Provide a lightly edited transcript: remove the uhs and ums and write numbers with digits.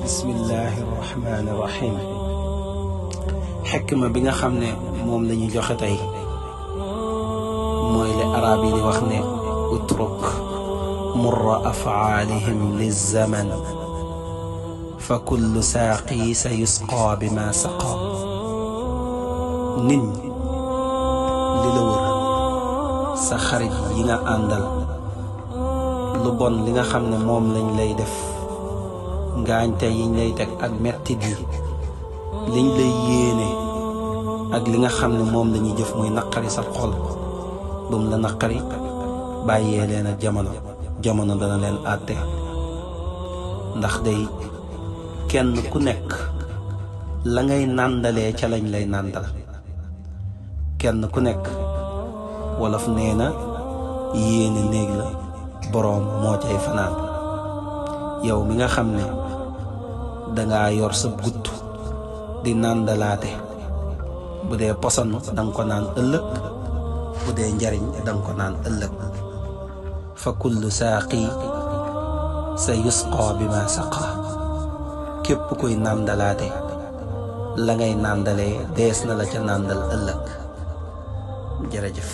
bismillahi rahmaani rahim. xikma bi nga xam ne moom la ñu joxe tey mooy li arab yi di wax ne utruk murra afaalihim lizaman fa kullu saaqi sa yusqaa bi ma saqa. nit ñi li la wër, sa xarit yi nga àndal, lu bon li nga xam ne moom lañ lay def, ngaañte yiñ lay teg ak mettit yi, liñ lay yéene ak li nga xam ne moom la ñuy jëf muy naqari sa xol, bu mu la naqari, bàyyee leen ak jamono dana leen àtte. ndax day kenn ku nekk la ngay nàndalee ca lañ lay nàndal. kenn ku nekk wolof nee na yéene néeg la boroom moo cay fanaan. yow mi nga xam ne dangaa yor sa gutt di nàndalaate, bu dee poson danga ko naan ëllëg, bu dee njariñ danga ko naan ëllëg. fa kullu saaqi sa yusqa bi ma saqa. képp kuy nàndalaate la ngay nàndalee dees na la ca nàndal ëllëg. jërëjëf.